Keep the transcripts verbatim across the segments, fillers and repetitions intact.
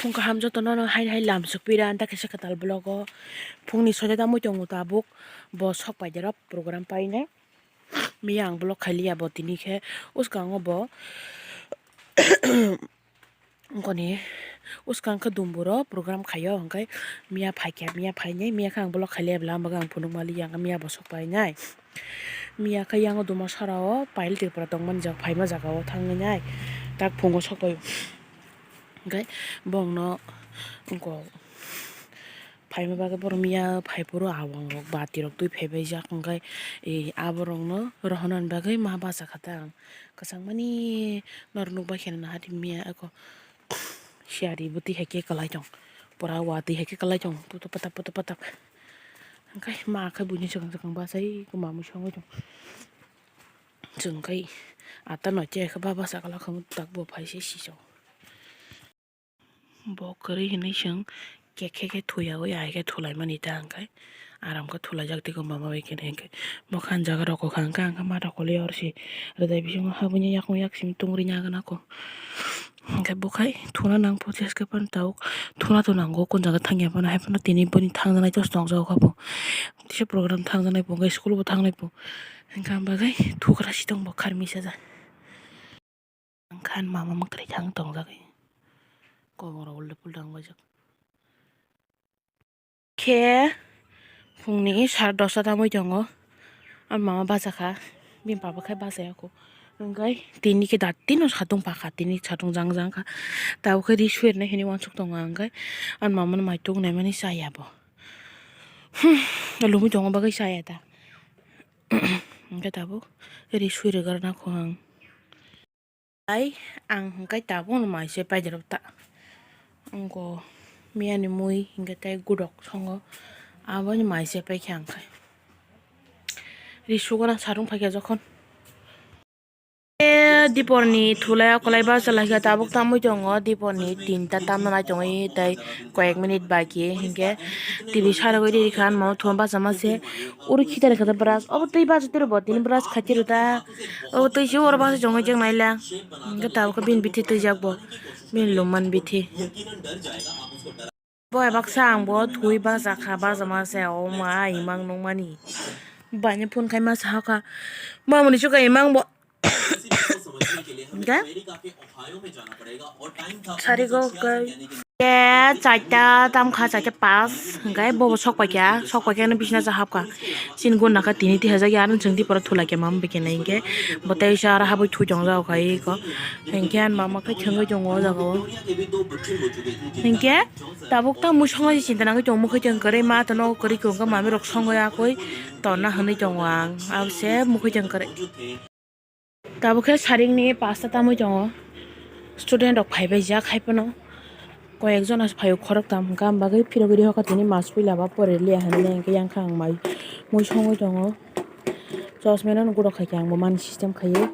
Phung kaham jotono no hai hai lam sukpira anta kaisa kwtal vlog o. Phungni soida da muitongo tabuk bo sok pai derok program painai. Miya ang vlog khailiya bo tini khe uskango bo wngkoni uskang khe dumburo program khaio hwnkhe miya phaikha miya phainai miya khe ang vlog khailiya bwla ang phunuk maliya hwnkhe miya bo sok painai. Miya khe yango duma sara o pail tripura tongmani jaga phaima jaga o thangwi nai tak phungo sok paio. Hwnkhe bongno wngkok phaima bagwi borok miya phai phuru awang rok bati rok twi phaibaijak hwnkhe aborokno rohornani bagwi ma bachakha ta ang kwchangmani norok nukbaikhe nahardi miya eko siyari bo twi hai khe kwlai tong pura watwi hai khe kwlai tong putu patak putu patak hwnkhe ma khe buini swkang swkang bachai mamwi songwi tong. Chwng khai ata noite khe baba sakala khamu tak bo phai se siso. Bo kwrwi hinwi chwng kekhe khe thuya oi ai khe thulai mani ta hwnkhe aram khe thulai jak tiko mama bai khe hwnkhe mokhan jaga rok kha hwnkhe ang khe ma rok koli oro se rwdai bisingo habwi yakung yak simi tungri nagana kho. Hwnkhe bo khai thuna nang pho tei khe phano tabuk thuna to nango kon jaga thangya phano hai phano tini boni thangjanai to tongjago kha bo tisa program thangjanai bo hwnkhe school bo thangnai bo. Hwnkhe ang bagwi thugra si tong bo kharmisa ja. Ang khan mama mwkhwtwi thang tongjagwi koboro ulda pulda wng bajak. Khe phungni sar dosta tamwi tongo. Ani mama bachakha bini baba khe bachaya kho. Hwnkhe tini khe datino satung pakha tini satung jang jang kha. Tabuk khe ri sui rwna hinwi uansuk tongo ang khe ani mama no mai tubuk naimani chaya bo. Lumi tongo bagwi chaya ta. Hwnkhe tabuk ri sui rwgwrana kho ang. Ai ang hwnkhe tabukno mai se paidero ta. Wngkho miyani mui hwnkhe tei gudok songo aboni mai se paikha ang khe. Ri sugorang sarung phaikha jokhon. E diporni thulai okolai bachalaikha tabuk tamwi tongo diporni tinta tamna nai tongwi tei koyek minute baki hwnkhe T V sarogwi rikha mao thuma bachama se uri khitar khe brush obo twi bachai tiro bo tini brush khai tiro ta. Obo twi se oro bachai chongwi cheng naila. Hwnkhe tabukhe bini bithi twijak bo. Bini lomani bithi. Bo baksa ang bo thwi bachakha bachama se omo a imang nukmani. Baini phone khai ma sahakha. Mamoni chukha imang bo. Hwnkhe sarigo hwnkhe. Ke chaita tamkha chaita pas hwnkhe bobo sok paikha sok paikha no bisina cha hapkha. Chini guna khe tini tihajak ya, ano chwng tipora thulai khe mama bikhe nai hinkhe bo tei sa aro habwi thui tong jak kha eko. Hinkhe ani mama khe thwngwi tongo o jaga o. Hinkhe tabuk ta mui songna se chinta nangwi tongo, mwkhwtwng kwrwi ma tono kwrwi kwrwngkha mami rok songwi akwi tonna hwnwi tongo ang, abose mwkhwtwng kwrwi. Tabuk khe saringni pasta tamwi tongo, student rok phaibai jak hai phano. Koyek jona se phaio khoroktham hwnkha, ang bagwi phirogwi rihokha tini mas puila ba pore liya hinwi, hwnkhe yang kha ang mai mui songwi tongo. Chosmano no gurok khaikhe ang bo mani system khaiwi,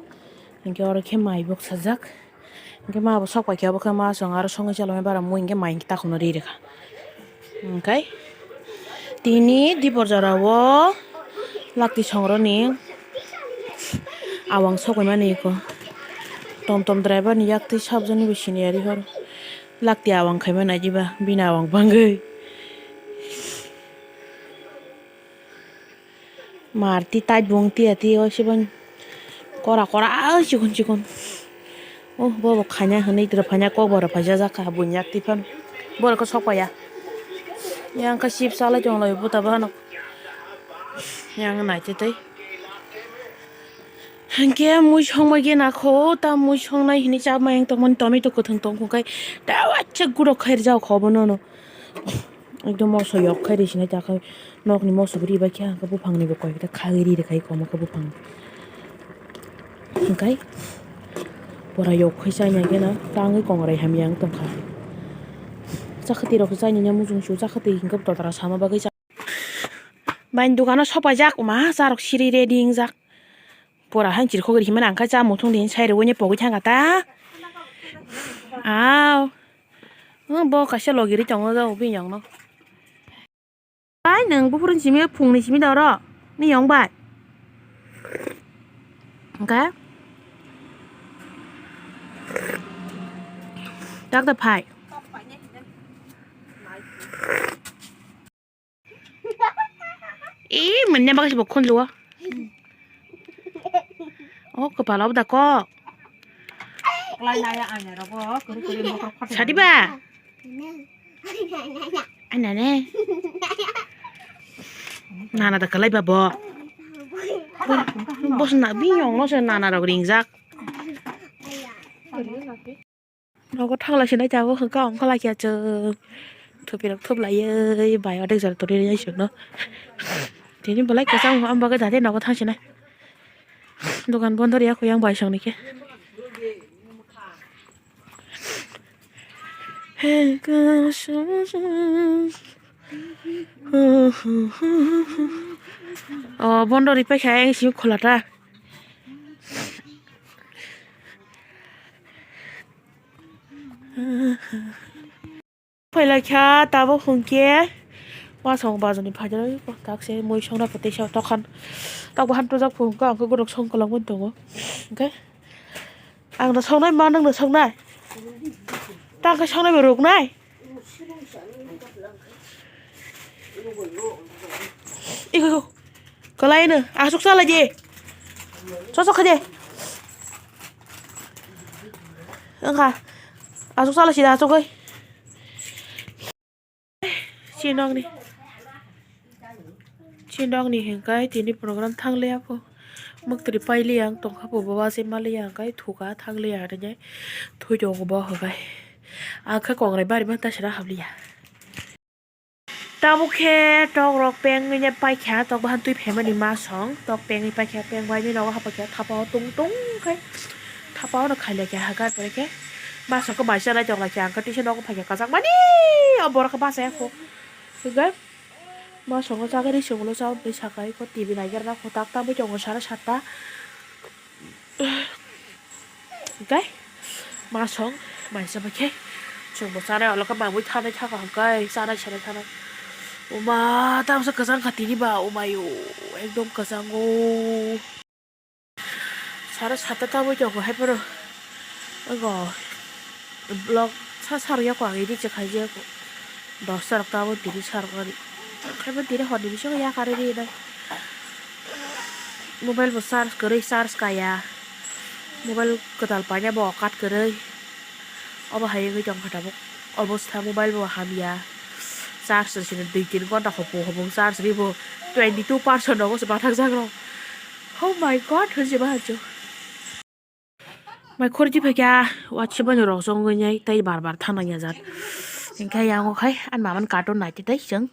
hwnkhe oro khe mai boksajak, hwnkhe ma bo sok paikhe obo khe ma chwng aro songwi chalokmani bara mui hwnkhe mai hwnkhe takhukno ri rwkha. Hwnkhe tini dipor jora o lakti songroni awang sokmani eko tom tom driver ni yaktwi sabjani bo sini ari hor lakti awang khaima naijiba bini awang bangwi. Marti tai bung tia ti o sibon kora kora chikon chikon. Oh, bo bo khaina hwnwi tere phaina kok bo rw phaijak kha buini yak tiphano. Borok khe sok paiya. Yang khe chips salai tong lai buta bono. Yang nai te tei. Hwnkhe mui songbai khe nakho ta mui songnai hwnwi chapmai ang tongmani tomato kwthwng tongkho khe ta waisa gurok khairjak kho bono no. Ekdom moso yok khai ri sinai ta khe nokni moso bo ri bai khe ang khe buphang ni bo koi khe khagwi ri rwkha eko omo khe buphang. Hwnkhe pura yok khai chai nai khe no tangwi kongrai hamya wng tongkha. Chakhwtwi rok chai nini muchung su chakhwtwi hwnkhe totra sama bagwi cha. Bai dukano sopaijak ma charok siri ready wngjak. Pura hai chirikhok ri himani ang khe cha muthung di sai rwui pogwi thangkha ta. Aw. Bo kaisa logi ri tongo bini yong no. Bai nwng buphuru simi phungni simi da oro ni yong bai. Hwnkhe tak da phai. Eh, manya bagai si bokon luwa. Oh, kepala udah kok. Klai naya anya rogo, kuri kuri motor khot. Sadi ba? Anane. Nana da kalai ba bo. Bos na biyong no se nana rok ringjak. Nogo thangla sinai tabuk hwnkha ongkha laikya chwng. Thupirok thup laiwi bai odek jora tori rwya chwngno. Tini belai kwchang wngkha, am bagwi dati nogo thang sinai. Dogan bondo rwya kho yang bai songni khe. O bondo rwi paikha yang simi khulata. Phailai kha tabuk hwnkhe masong bazarni phaidar tak se mui songra pho teisa tokhan tabuk han tujak pho hwnkhe ang khe gorok song kwlangwi tongo hwnkhe ang no songnai ma nwng no songnai ta khe songnai bai rwknai. Iko, iko. Kwlaino, aswk chala di. Chosok khaidi. Wngkha. Aswk chala sida, aswk oi. Chinokni. Chinokni hwnkhe tini program thangliya pho. Mwktwrwi pailiya ang tongkha pho, baba se maliya ang kai thuka thangliya hwnwi thwi tongo bo hwnkhe. Ang khe kongrai bari man ta sira habliya. Tabuk khe tok rok pengwi ne paikha, tok bahan twi phaimani masong, tok pengwi paikha, peng bai ni nogo hapaikha, thapa o tung tung khai, thapa o no khailai kha, hakar pore khe masong khe bai chanai tong lai kha, ang khe tisa nogo phaikha, kwchak mani o borok khe bachaya kho, hwnkhe masong o chagwi ri songlo cha twi sakai kho, T V naiger na kho, tak tabwi tongo sara satta. Hwnkhe masong maisa bai khe chwngbo chanai, olo khe mamui thanai thaka hwnkhe chanai sanai thanai. Uma tamsa kwchang kha tini ba umayo ekdom kwchango. Sara satta tabwi tongo hai phano. Ogo vlog sa sarwi ya kho ang edit se khaijak. Dosta rok tabuk tini sarwknani. Khe bo tini horni bisingo yakarwi rinai. Mobile bo charge kwrwi, charge kaya. Mobile kwtal paina bo kat kwrwi. Obo hai wngwi tongkha tabuk. Obostha mobile bo hamya. Charge rwsini dui tin ghonta hopung hopung charge rwi bo twenty two percent rogo se bathakjak rok. Oh my God, hwnjeba hachuk. Mai khorchi phaikha, watse bani rok chongwi nai tei bar bar thana ya jat. Hingkhe yango khai ani mama ni cartoon naitwi tei chwng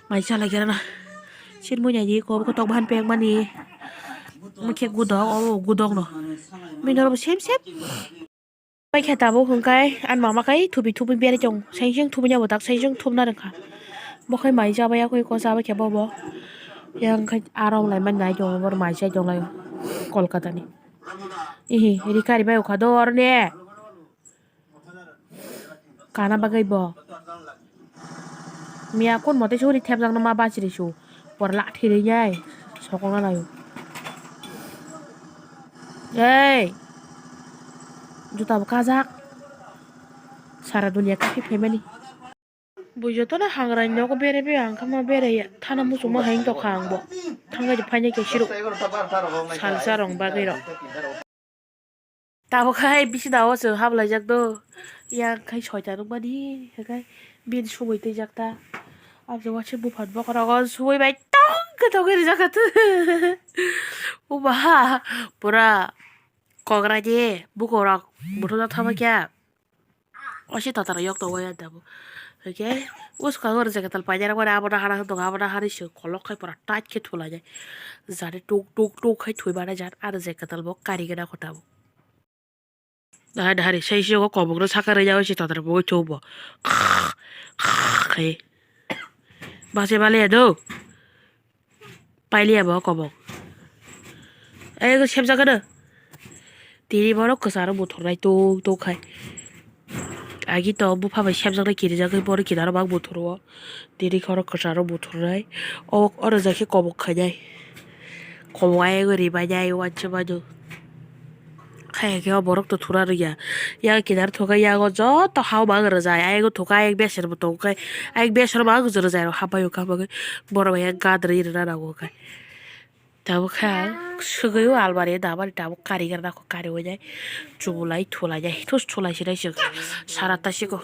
mai chalai khe rana. Sirmui naidi kok kotok bahan pek mani. Mukhe gudok, o gudok no. Bini oro bo sem sem. Paikha tabuk hwnkhe ani mama khai thupi thupi berwi tongo. Seng seng thupina bo tak seng seng thupna rwkha. Bo khai mai chabaiya kho eko chabaikha bobo. Yang khai aro lai mani nai tongo, boro mai chai tonglai Kolkata ni. Ihi, rikari bai ukha do oroni. Kana bagwi bo. Miya kun mote suri thepjak no ma bachiri su. Por la thiri nai. Sokong na nayo. Ei. Juta bo kajak. Sara dunia kapi family. Bo jotono hangrani nogo berai bai ang khe ma berai ya. Thana muchungma hai wng tokha ang bo. Thangai de phainai khe siro. Salsa rong bagwi rok. Tabuk khai bisina o chwng hablaijak do. Yang khai soita nukmani, khai bini subui twijak ta. Aboni uansuk buphang bokhorok o subui bai tong khe tongwi rijak kha. Uba pura kokrani bukurok buthumjak thangma khe. Osi totaro yok tongwi ya tabuk. Hwnkhe bwskango rwjak kwtal painani abono hana wng tongo, abono hanwi se kolok khai pura tight khe thulainai. Jani tuk tuk tuk khai thwi manai jat, ah rwjak kwtal bo kari gana kho tabuk. Dahai dahai sai se o kobok no saka rwya oi se totra bo oi thok bo. Khai. Bachai maliya do. Pailiya bo kobok. Ego sepjak no. Tini borok kwcharo buthurnai tuk tuk khai. Agi to bupha bai sepjaknai kirijagwi borok kinaro bak buthuro. Tini khoro kwcharo buthurnai. O, oro jai khe kobok khainai. Kobok ayegwi ribainai wansukmano. Kaya khe o borok to thura rwya. Yang kinar thuka yago joto hao ma wng rwjai. Ayego thuka ayek beser bo tongkhe. Ayek beser ma wng rwjai rok hapai o kha bagwi. Borok bai yang gadri rwna nango khe. Tabuk kha swgwi o almari da mani tabuk kari rwna kho kari wngnai. Chubulai thulai jai. Thus thulai sinai chwng. Sara ta siko.